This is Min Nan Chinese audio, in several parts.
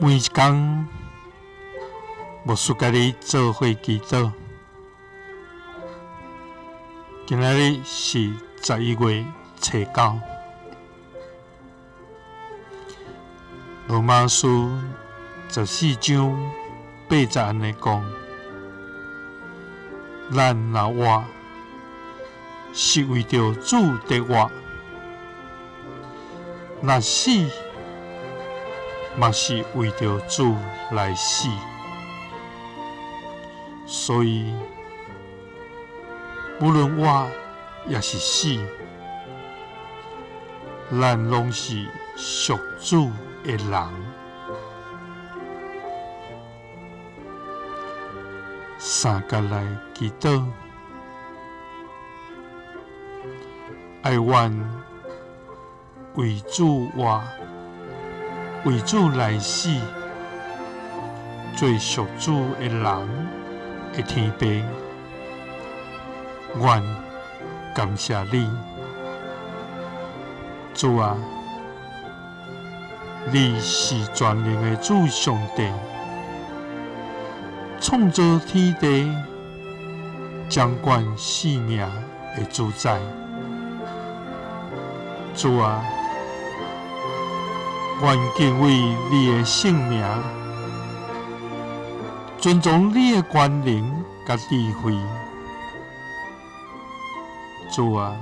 每一工，牧師佮你做伙祈禱。今仔日是11月初9，羅馬書14章8節按呢講：咱若活，是為著主得活；若死，嘛是為著主來死。所以，無論活抑是死，咱攏是屬主的人。相佮來祈禱，愛阮為主活，為主來死，做屬主的人的天父，阮感謝你，主啊，你是全能的主上帝，創造天地、掌管生命的主宰。主啊，阮敬畏你的聖名，尊崇你的權能佮智慧。主啊，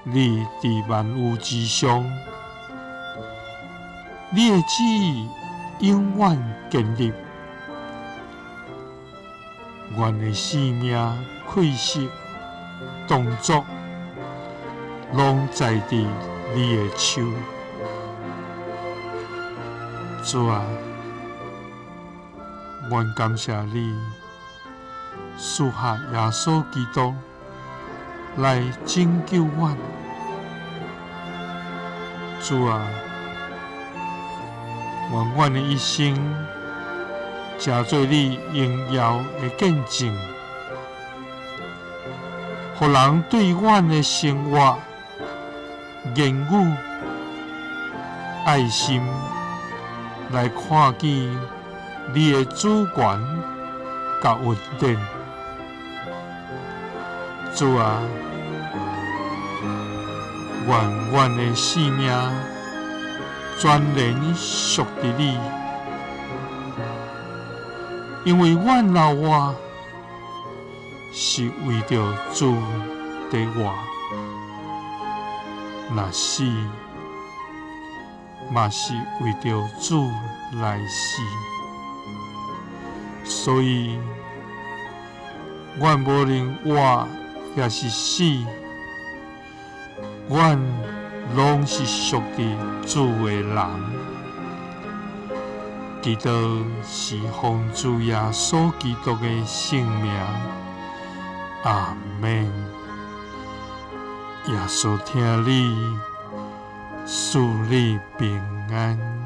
你佇萬有之上，你的旨意永遠堅立。阮的生命、氣息、動作，攏在佇你的手。主啊，阮感謝你賜下耶穌基督來拯救阮。主啊，願阮的一生成做你榮耀的見證，予人對阮的生活、言語、愛心來看見你的主權佮恩典。主啊，願阮的生命全然屬佇你，因為阮若活，是為著主得活；若死，嘛是為著主來死。所以，阮無論活抑是死，阮攏是屬佇主的人。祈禱是奉主耶穌基督的聖名，阿們。耶穌疼你，賜你平安。